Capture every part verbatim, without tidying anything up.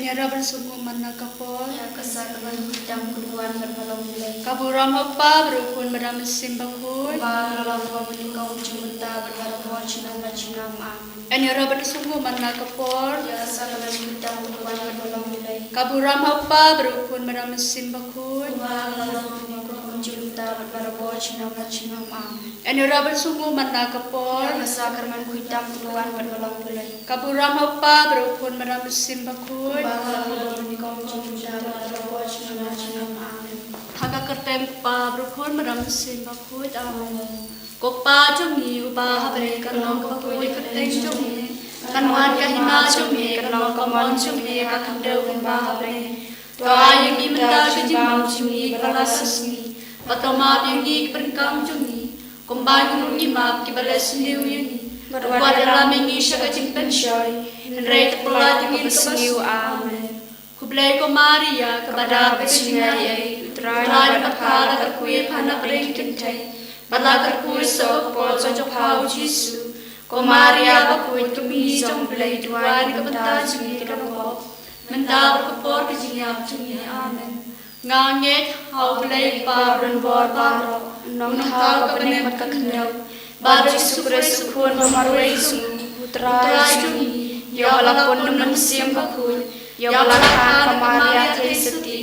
Ïa rap ban sngewbha man la ka por. Ïa ka sa ka ban khuid tam ka duwan bad ba long Blei. Ka burom ha u Kpa bad u Khun bad u Mynsiem Bakhuid. Ba la long ba bun ka um jingmynta bad ba la bor junom la junom. Amen. Ïa rap ban sngewbha man la ka por. Ïa ka sa ka ban khuid tam ka duwan bad ba long Blei. Ka burom ha u Kpa bad u Khun bad u Mynsiem Bakhuid. Ba la long ba bun ka um jingmynta bad ba la bor junom la junom. Amen. Ïa rap ban sngewbha man la ka por. Ïa ka sa ka ban khuid tam ka duwan bad ba long Blei. Ka burom ha u Kpa bad u Khun bad u Mynsiem Bakhuid. Ba la long ba bun ka um jingmynta bad ba la bor junom la junom. Amen. Ha ka kyrteng u Kpa bad u Khun bad u Mynsiem Bakhuid. Amen. Ko Kpa jong ngi uba ha bneng, kan long kaba khuid ka kyrteng jong me. Kan wan ka hima jong me, kan long ka mon jong me ha ka khyndew kumba ha bneng. To ai ïa ngi mynta ka jingbam jong ngi ba la ka sngi. Bad to map ïa ngi ki pyrkhat jong ngi, kumba ngi ruh ngi map kiba leh sniew ïa ngi. Bad wat ïalam ïa ngi sha ka jingpynshoi, hynrei to pynlait ïa ngi na kaba sniew. Amen. Khublei ko Maria, kaba dap ka jingaiei, U Trai u don bad pha, la kyrkhu ïa pha na pdeng ki kynthei, bad la kyrkhu ïa u kpoh jong pha u Jisu. Ko Maria bakhuid, ka kmie jong u Blei, duwai na ka bynta jong ngi kiba pop, mynta bad ka por ka jingïap jong ngi. Amen. Nga ngeit ha u Blei u Kpa badonbor baroh, u nongthaw ka bneng bad ka khyndew, bad u Jisu Khrist u Khun ba marwei jong u, u Trai jong ngi, ïa uba la pun da u Mynsiem Bakhuid, ïa uba la kha ha ka Maria Theisotti,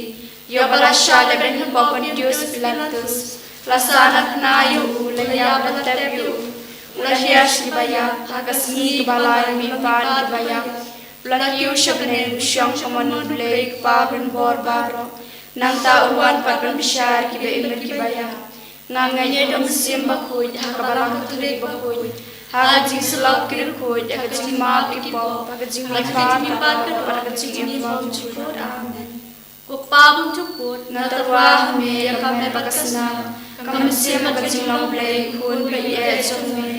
ïa uba la shah ïa ka bneng ha u Pontius Pilatus, la sah na khnai ïa u, la ïap, la tep ïa u, u la hiar sha kiba ïap, ha ka sngi kaba lai u mihpat na kiba ïap, u la kiew sha bneng, u shong ha ka mon u Blei u Kpa badonbor baroh. Nangta un wan pat ban bishar ïa kiba im bad kiba ïap. Nga ngeit ïa u Mynsiem Bakhuid, ha ka Balang Katholik bakhuid, ha ka jingsyllok ki riewkhuid, ha ka jingmap ki pop, ha ka jingmihpat ka doh, ha ka jingim ba um jukut. Amen. Ko Kpa ba um jukut, nga tyrwa ha me ïa ka met bad ka snam, ka mynsiem bad ka jinglong Blei, u Khun bad u Ïeit jong me,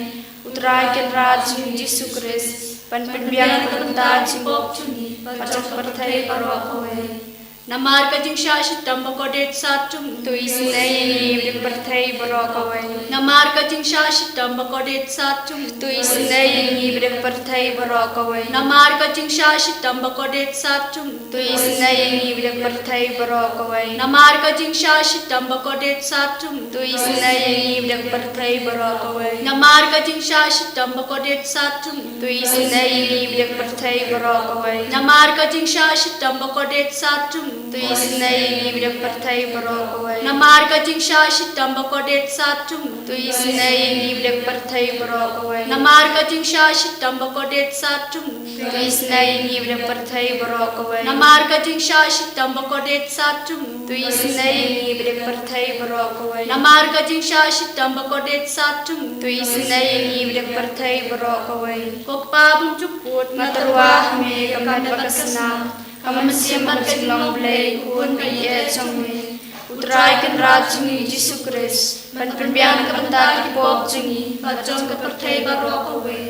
u Trai Kynrad jong ngi u Jisu Khrist, ban pynbiang na ka bynta ka jingpop jong ngi bad jong ka pyrthei baroh kawei. Namar ka jingshah shitom ba kordit sat jong u, to isynei ïa ngi bad ïa ka pyrthei baroh kawei. Namar ka jingshah shitom ba kordit sat jong u, to isynei ïa ngi bad ïa ka pyrthei baroh kawei. Namar ka jingshah shitom ba kordit sat jong u, to isynei ïa ngi bad ïa ka pyrthei baroh kawei. Namar ka jingshah shitom ba kordit sat jong u, to isynei ïa ngi bad ïa ka pyrthei baroh kawei. Namar ka jingshah shitom ba kordit sat jong u, to isynei ïa ngi bad ïa ka pyrthei baroh kawei. Namar ka jingshah shitom ba kordit sat jong u, to isynei ïa ngi bad ïa ka pyrthei baroh kawei. Namar ka jingshah shitom ba kordit sat jong u, to isynei ïa ngi bad ïa ka pyrthei baroh kawei. Namar ka jingshah shitom ba kordit sat jong u, to isynei ïa ngi bad ïa ka pyrthei baroh kawei. Namar ka jingshah shitom ba kordit sat jong u, to isynei ïa ngi bad ïa ka pyrthei baroh kawei. Namar ka jingshah shitom ba kordit sat jong u, to isynei ïa ngi bad ïa ka pyrthei baroh kawei. Ko Kpa ba um jukut, nga tyrwa ha me ïa ka met bad ka snam, ka mynsiem bad ka jinglong Blei, u Khun bad u Ïeit jong me, u Trai Kynrad jong ngi u Jisu Khrist, ban pynbiang na ka bynta ki pop jong ngi bad jong ka pyrthei baroh kawei.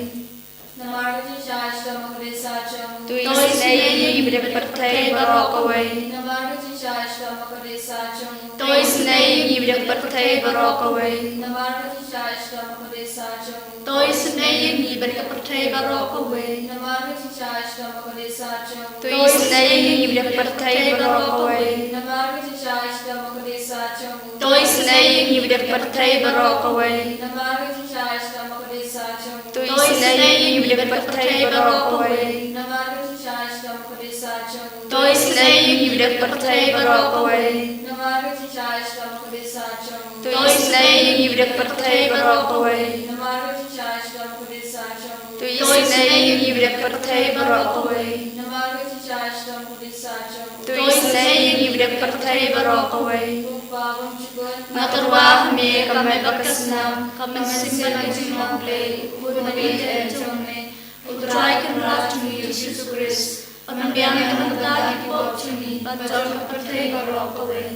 Namar ka jingshah shitom ba kordit sat jong u, to isynei ïa ngi bad ïa ka pyrthei baroh kawei. Namar ka jingshah shitom ba kordit sat jong u, to isynei ïa ngi bad ïa ka pyrthei baroh kawei. Namar ka jingshah shitom ba kordit sat jong u, to isynei ïa ngi bad ïa ka pyrthei baroh kawei. Namar ka jingshah shitom ba kordit sat jong u, to isynei ïa ngi bad ïa ka pyrthei baroh kawei. Namar ka jingshah shitom ba kordit sat jong u, to isynei ïa ngi bad ïa ka pyrthei baroh kawei. Namar ka jingshah shitom ba kordit sat jong u, to isynei ïa ngi bad ïa ka pyrthei baroh kawei. Namar ka jingshah shitom ba kordit sat jong u, to isynei ïa ngi bad ïa ka pyrthei baroh kawei. Namar ka jingshah shitom ba kordit sat jong u, to isynei ïa ngi bad ïa ka pyrthei baroh kawei. Namar ka jingshah shitom ba kordit sat jong u, to isynei ïa ngi bad ïa ka pyrthei baroh kawei. Namar ka jingshah shitom ba kordit sat jong u, to isynei ïa ngi bad ïa ka pyrthei baroh kawei. Ko Kpa ba um jukut, nga tyrwa ha me ïa ka met bad ka snam, ka mynsiem bad ka jinglong Blei, u Khun bad u Ïeit jong me, u Trai Kynrad jong ngi u Jisu Khrist, ban pynbiang na ka bynta ki pop jong ngi bad jong ka pyrthei baroh kawei.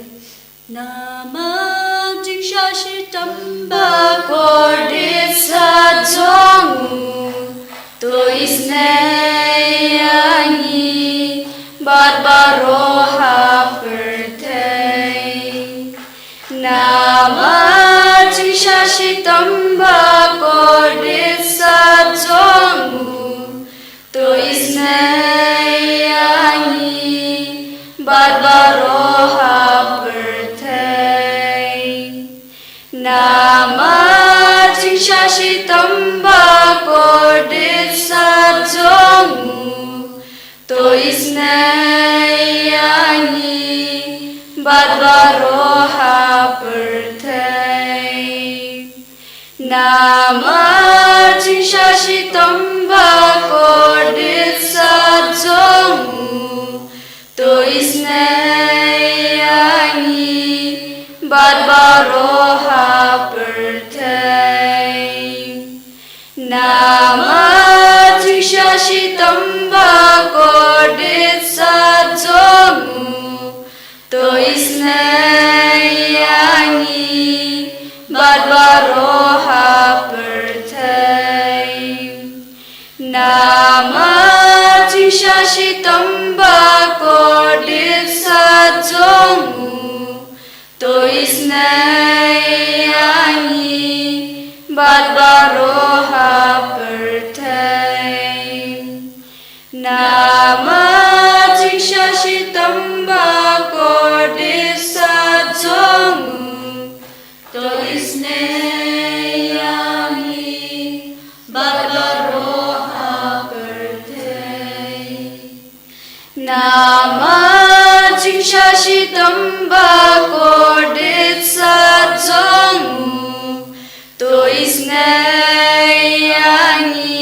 Namar ka jingshah shitom ba kordit sat jong u, to isynei ïa ngi bad baroh ha pyrthei. Namar ka jingshah shitom ba kordit sat jong u, to isynei ïa ngi bad baroh ha pyrthei. Namar jingshah shitom ba kordit sat jong u, to isynei ïa ngi bad baroh ha pyrthei. Namar jingshah shitom ba kordit sat jong u, to isynei ïa ngi bad baroh ha pyrthei. Namar jingshah shitom ba kordit sat jong u, to isynei ïa ngi bad baroh ha pyrthei. Namar jingshah shitom ba kordit sat jong u, to isynei ïa ngi bad baroh ha pyrthei. Namar jingshah shitom ba kordit sat jong u, to isynei ïa ngi bad baroh ha pyrthei. Namar jingshah shitom ba kordit sat jong u, to isynei ïa ngi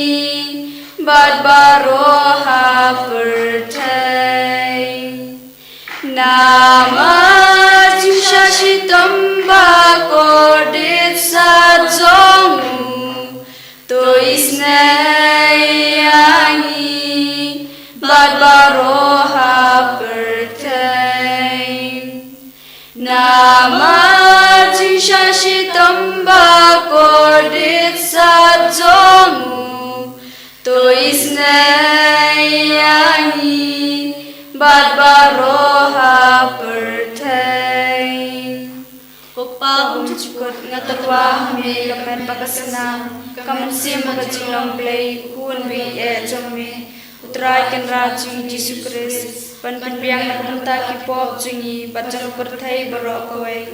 bad baroh ha pyrthei. Namar jingshah shitom ba kordit sat jong u, to isynei ïa ngi bad baroh ha pyrthei. Namar jingshah shitom ba kordit sat jong u, to isynei ïa ngi bad baroh ha pyrthei. Ko Pa bymjukut, nga tyrwa ha me ïa ka met bad ka snam, ka mynsiem bad ka jinglong Blei, u Khun baieit jong me, U Trai Kynrad jong ngi Jisu Khrist, ban pynbiang na ka bynta ki pop jong ngi bad jong ka pyrthei baroh kawei.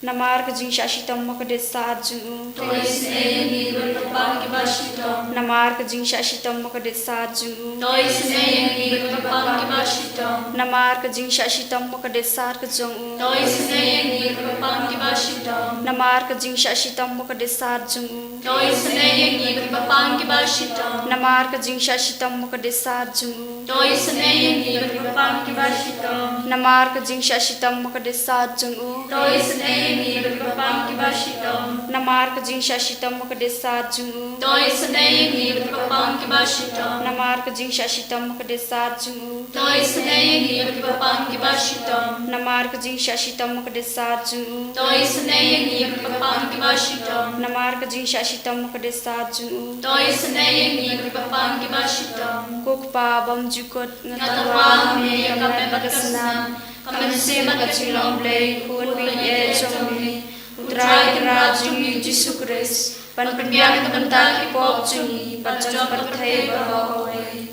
Namar ka jingshah shitom ba kordit sat jong u, to isynei ïa ngi bad ki bapang kiba shitom. Namar ka jingshah shitom ba kordit sat jong u, to isynei ïa ngi bad ki bapang kiba shitom. Namar ka jingshah shitom ba kordit sat ka jong u, to isynei ïa ngi bad ki bapang kiba shitom. Namar ka jingshah shitom ba kordit sat jong u, to isynei ïa ngi bad ki bapang kiba shitom. Namar ka jingshah shitom ba kordit sat jong u, to isynei ïa ngi bad ki bapang kiba shitom. Namar ka jingshah shitom ba kordit sat jong u, to isynei ïa ngi bad ki bapang kiba shitom. Namar ka jingshah shitom ba kordit sat jong u, to isynei ïa ngi bad ki bapang kiba shitom. Namar ka jingshah shitom ba kordit sat jong u, to isynei ïa ngi bad ki bapang kiba shitom. Namar ka jingshah shitom ba kordit sat jong u, to isynei ïa ngi bad ki bapang kiba shitom. Namar ka jingshah shitom ba kordit sat jong u, to isynei ïa ngi bad ki bapang kiba shitom. Ko Kpa bymjukut, nga tyrwa ha me ïa ka met bad ka snam, ka mynsiem bad ka jinglong Blei, u Khun baieit jong me, U Trai Kynrad jong ngi Jisu Khrist, ban pynbiang na ka bynta ki pop jong ngi bad jong ka pyrthei baroh kawei.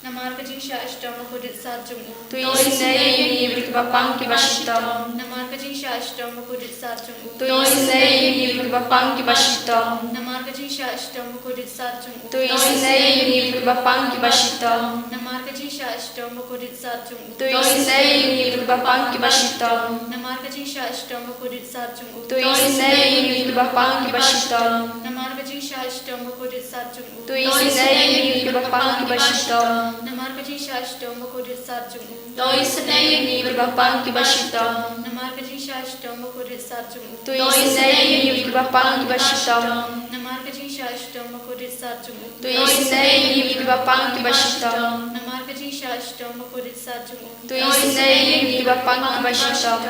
Namar ka jingshah shitom ba kordit sat jong u, to isynei ïa ngi bad ki bapang kiba shitom. Namar ka jingshah shitom ba kordit sat jong u, to isynei ïa ngi bad ki bapang kiba shitom. Namar ka jingshah shitom ba kordit sat jong u, to isynei ïa ngi bad ki bapang kiba shitom. Namar ka jingshah shitom ba kordit sat jong u, to isynei ïa ngi bad ki bapang kiba shitom. Namar ka jingshah shitom ba kordit sat jong u, to isynei ïa ngi bad ki bapang kiba shitom. Namar ka jingshah shitom ba kordit sat jong u, to isynei ïa ngi bad ki bapang kiba shitom. Namar ka jingshah shitom ba kordit sat jong u, to isynei ïa ngi bad ki bapang kiba shitom. Namar ka jingshah shitom ba kordit sat jong u, to isynei ïa ngi bad ki bapang kiba shitom. Namar ka jingshah shitom ba kordit sat jong u, to isynei ïa ngi bad ki bapang kiba shitom. Namar ka jingshah shitom ba kordit sat jong u, to isynei ïa ngi bad ki bapang kiba shitom.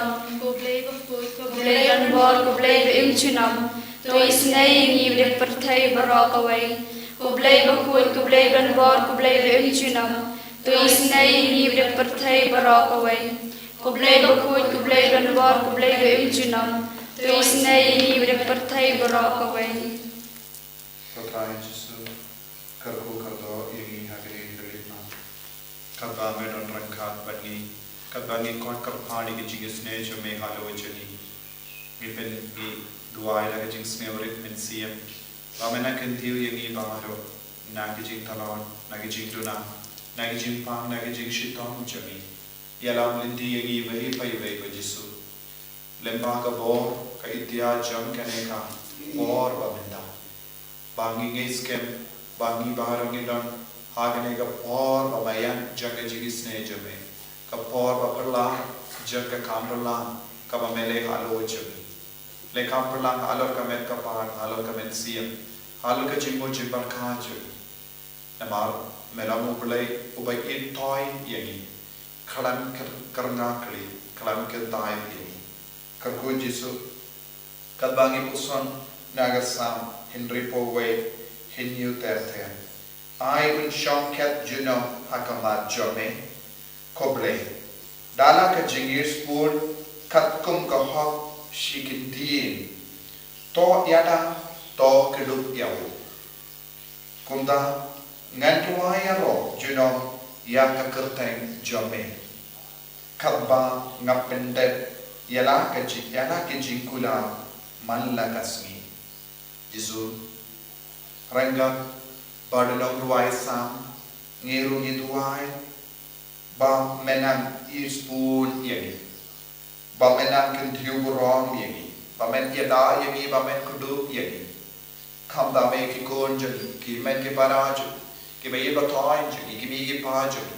Ko Blei bakhuid, ko Blei donbor, ko Blei ba im junom, to isynei ïa ngi bad ka pyrthei baroh kawei. Ko Blei bakhuid, ko Blei donbor, ko Blei ba im junom, to isynei ïa ngi bad ka pyrthei baroh kawei. Ko Blei bakhuid, ko Blei donbor, ko Blei ba im junom, to isynei ïa ngi bad ka pyrthei baroh kawei. Ko Trai Jisu, kyrkhu kyrdoh ïa ngi ha kane ka leit noh. Katba me don ryngkat bad ngi, katba ngi khot kyrpad ïa ka jingisynei jong me halor jong ngi, ngi pyn ngi duwai da ka jingsngewrit mynsiem ba men kyntiew ïa ngi baroh na ka jingthlot, na ka jingduna, na ka jingpang, na ka jingshitom jong ngi. Ïalam lynti ïa ngi iwei pa iwei, ko Jisu. Lyngba ka bor ka ithiah jong kane ka por ba mynta, ba ngi ngeit skhem ba ngi baroh ngi don ha kane ka por ba maïan jong ka jingisynei jong me, ka por ba pyrshah jong ka kam pyrshah kaba me leh halor jong ngi. Leh kam pyrshah halor ka met ka phad, halor ka mynsiem, halor ka jingmut jingpyrkhat jong ngi. Namar me long U Blei uba ithuh ïa ngi, khlem kyr-, kyrngah kli, khlem kyntait ïa ngi. Kyrkhu Jisu, katba ngi puson na ka Salm hynriewphew wei, hynñiew ter ter: Ai un shong khet junom ha ka mat jong me, ko Blei. Da la ka jingïeit sbun katkum ka hok shi kyntien. To ïada, to kdup ïa u. Kumta ngan duwai ïaroh junom ïa ka kyrteng jong me, katba nga pyndep ïa la ka ji-, ïa la ka jingkular man la ka sngi. Jisu, ryngkat bad u nongduwai Salm, ngi ruh ngi duwai ba men nang ïeit sbun ïa ngi, ba men nang kyntiew burom ïa ngi, ba men ïada ïa ngi, ba men kdup ïa ngi. Khamtam ïa ki khun jong ngi, ki hynmen ki para jong ngi, kiba ïeit ba thoh jong ngi, ki kmie ki kpa jong ngi,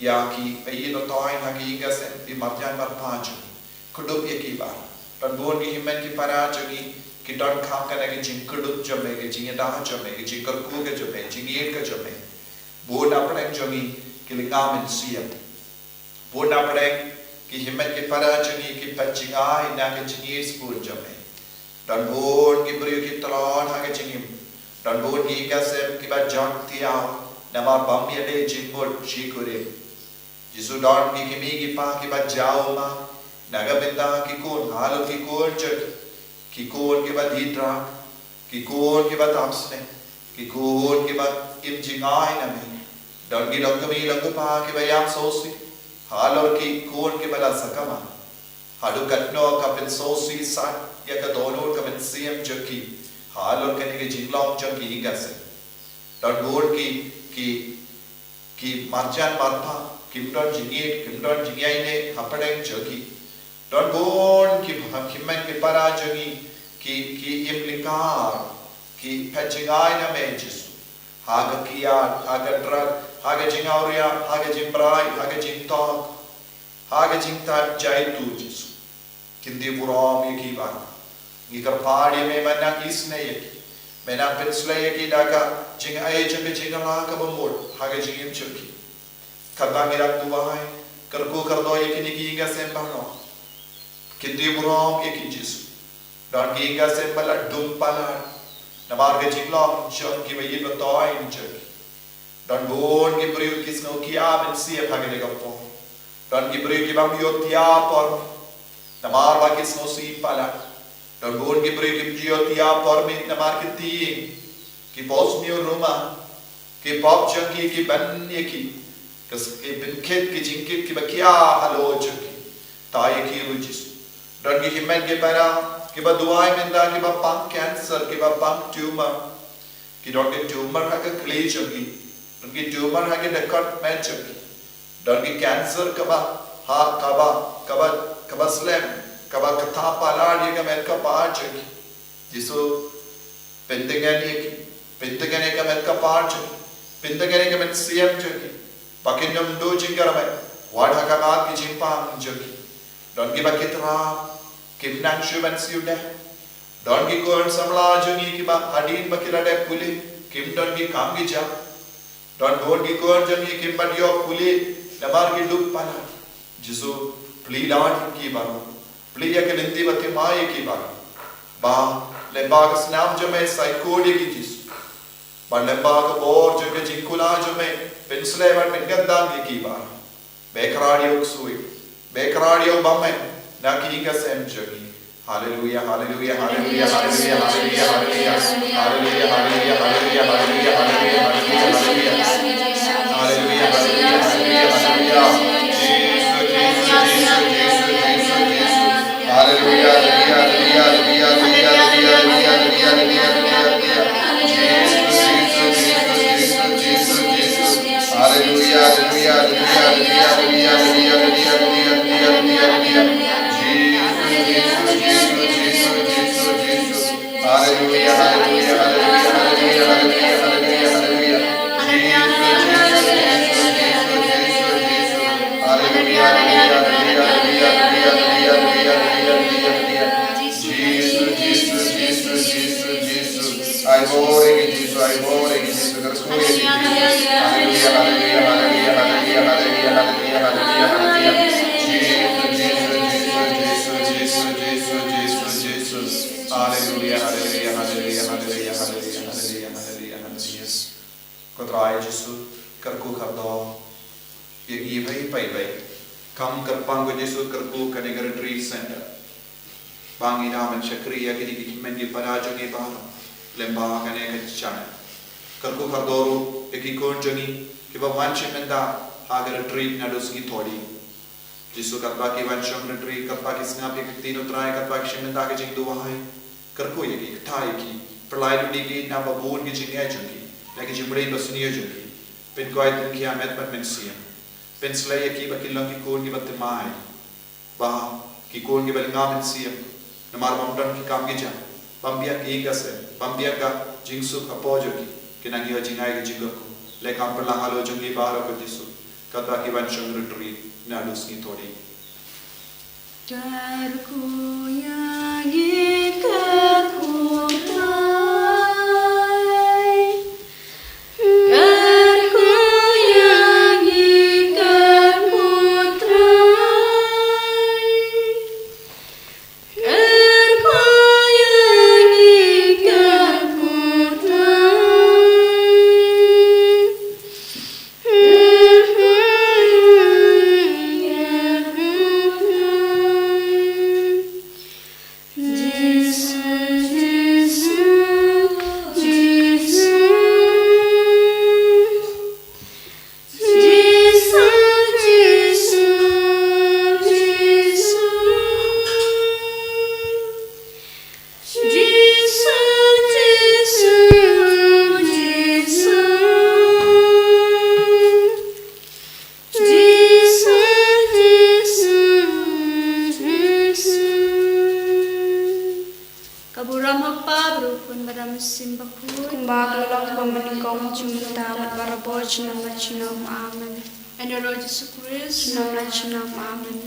ïa kiba ïeit ba thoh ha ki ïing ki sem, ki marjan marpa jong ngi, kdup ïa ki baroh. Don bun ki hynmen ki para jong ngi ki donkam kane ka jingkdup jong me, ka jingïada jong me, ka jingkyrkhu ka jong me, jingïeit ka jong me. Bun na pdeng jong ngi ki lynga mynsiem. Bun na pdeng ki hynmen ki para jong ngi ki pynjngai na ka jingïeit sbun jong me. Don bun ki briew ki tlot ha ka jingim. Don bun ki ïing ki sem kiba jot thiaw namar bym ïaleh jingmut shi kurim. Jisu, don ki kmie ki kpa kiba jaw ma na ka bynta ki khun, halor ki khun jong ki, ki khun kiba die drug, ki khun kiba tap snieh, ki khun kiba im jngai na me. Don ki longkmie longkpa kiba ïam sngewsih halor ki khun kiba la sakma. Haduh katno ka pynsngewsih sat ïa ka dohnud ka mynsiem jong ki halor kane ka jinglong jong ki ïing ki sem. Don bun ki, ki, ki marjan marpa, kim don jingïeit, kim don jingïaineh hapdeng jong ki. Don bun ki, ki hynmen ki para jong ngi ki, ki im lingkar, ki pynjngai na me Jisu. Ha ka kiad, ha ka drug, ha ka jingawria, ha ka jingbrai, ha ka jingthok, ha ka jingthait jaituh Jisu. Kyntiew burom ïa ki baroh. Ngi kyrpad ïa me, men nang isynei ïa ki, men nang pynsleh ïa ki da ka jingai jong ka jingkylla kaba mut ha ka jingim jong ki. Katba ngi dang duwai, kyrkhu kyrdoh ïa kine ki ïing ki sem baroh. Kyntiew burom ïa ki Jisu. Don ki ïing ki sem ba la dum palat namar ka jinglong jong kiba ïeit ba thoh jong ki. Don bun ki briew ki sngewkhia mynsiem ha kane ka por. Don ki briew ki bym ïoh thiah por namar ba ki sngewsih palat. Don bun ki briew kim ju ïoh thiah por namar ki tieng, ki pop sniew ruma, ki pop jong ki ki ban ïa ki, ki s-, ki pynkit ki jingkit kiba khia halor jong ki. Thaw ïa ki ruh Jisu. Don ki hynmen ki para kiba duwai mynta kiba pang cancer, kiba pang tumor. Ki don ki tumor ha ka khlieh jong ki. Don ki tumor ha ki dkhot met jong ki. Don ki cancer kaba, ha, kaba, kaba, kaba slem, kaba ktah palat ïa ka met ka phad jong ki. Jisu, pyntngen ïa ki, pyntngen ïa ka met ka phad jong ki, pyntngen ïa ka mynsiem jong ki. Ba kin ym duh jingkyrmen wat ha ka mat ka jingpang jong ki. Don kiba ki trap, kim nang shuh ban siew dep. Don ki khun samla jong ngi kiba hadien ba ki la dep pule, kim don ki kam ki jam. Don bun ki khun jong ngi kim pat ïoh pule namar ki duk palat. Jisu, plie da ïa ki baroh. Plie ïa ki lynti bad thymmai ïa ki baroh. Ba lyngba ka snam jong me, sa khuid ïa ki Jisu. Ba lyngba ka bor jong ka jingkular jong me, pynsleh bad pynkyndang ïa ki baroh. Bakhraw ïa u ksuid, bakhraw ïa u bymman na ki ïing ki sem jong ngi. Haleluia, haleluia, haleluia, haleluia, haleluia, haleluia. Haleluia, haleluia, haleluia, haleluia, haleluia, haleluia, haleluia. Haleluia, haleluia, haleluia, Jisu, Jisu, Jisu, Jisu, Jisu. Haleluya, haleluya, haleluya, haleluya. Jisu, Jisu, Jisu, Jisu, Jisu. Haleluya, haleluya, haleluya, haleluya, haleluya. Jisu, Jisu, Jisu, Jisu, Jisu, Jisu. Haleluya, haleluya, haleluya, haleluya, haleluya, haleluya, haleluya. Jisu, Jisu, Jisu, Jisu, Jisu, Jisu. Haleluya, haleluya, haleluya, haleluya, haleluya. Jisu, Jisu, Jisu, Jisu, Jisu. Ai bor ïa ki Jisu, ai bor ïa ki Jisu, kyrkhu ïa ki Jisu. Haleluya, haleluya, haleluya, haleluya, haleluya, haleluya, haleluya, haleluya. Jisu, Jisu, Jisu, Jisu, Jisu, Jisu, Jisu, Jisu. Haleluya, haleluya, haleluya, haleluya, haleluya, haleluya, haleluya, haleluya. Ko Trai Jisu, kyrkhu kyrdoh ïa ngi bha bha bha. Kam kyrpang ko Jisu, kyrkhu kane ka retreat center. Ba ngin ïa ban shakri ïa kine ki hynmen ki para jong ngi baroh lyngba kane ka channel. Kyrkhu kyrdoh ruh ïa ki khun jong ngi kiba wan shim bynta ha ka retreat naduh sngi Thohdieng. Jisu, katba ki wan shong retreat, katba ki sngap ïa ka ktien U Trai, katba ki shim bynta ka jingduwai, kyrkhu ïa ki, kyrkhu ïa ki, pynlait lut ïa ki na ba bun ki jingeh jong ki, na ki jingmut ba sniew jong ki. Pynkoit, pynkhia met bad mynsiem. Pynsleh ïa ki ba kin long ki khun kiba thymmai, ba ki khun kiba lyngngoh mynsiem. Namar bym don ki kam ki jam, bym biang ka ïing ka sem, bym biang ka jingsuk hapoh jong ki, ki nang ïoh jngai ka jingkyrkhu. Leh kham pynlang halor jong ki baroh ko Jisu, katba ki wan shong retreat naduh sngi Thohdieng. Kyrkhu ïa ngi, kyrkhu Trai. Kyrkhu ïa ngi, kyrkhu Trai. Kyrkhu ïa ngi, kyrkhu Trai. Kyrkhu ïa ngi, kyrkhu Trai. Jisu, Jisu, Jisu. Jisu, Jisu, Jisu. Jisu, Jisu, Jisu. Jisu, Jisu, Jisu. Ka burom ha u Kpa, bad u Khun bad u Mynsiem Bakhuid. Kumba ka la long, kumba nyngkong, kumba mynta, bad barabor, junom la junom. Amen. Ïa u Lord Jisu Khrist. Junom la junom. Amen.